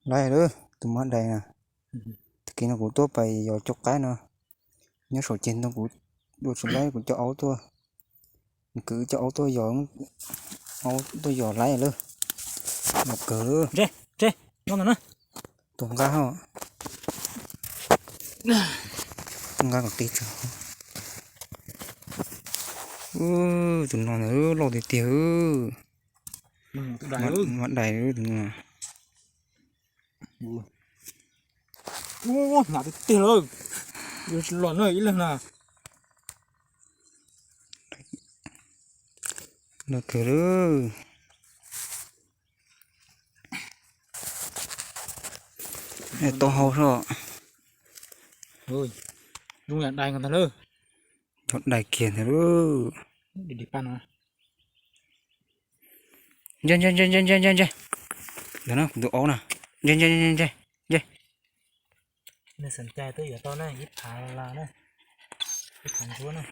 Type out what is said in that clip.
Laib lawm tus mab dais na. Tag kis no kuv tuaj pais yos cov qaib no, nyob saum ceg ntoo kuv dua tsis laib kuv coj aub tuaj. Nws kwv coj aub tuaj yos, aub tuaj yos laib lawm. Los kawg lawm. Tus nqaj ho, tus nqaj kom qis tsawv. Tus no ntag loj tiag tiag. Mab dais tus no. Hnyav tiag tiag lawm. Yuav tsis los na ib leeg na. Loj kawg lawm. Tau hau soj. Zoo yam dais ntag lawm. Cov dais kiag ntag lawm. Ntse ntse ntse ntse ntse ntse. Ntawm no kuv tus aub na. Ntse ntse ntse ntse. Nej xav cai twb yuav tau na, ib phav las na, ib phav ntsuab na.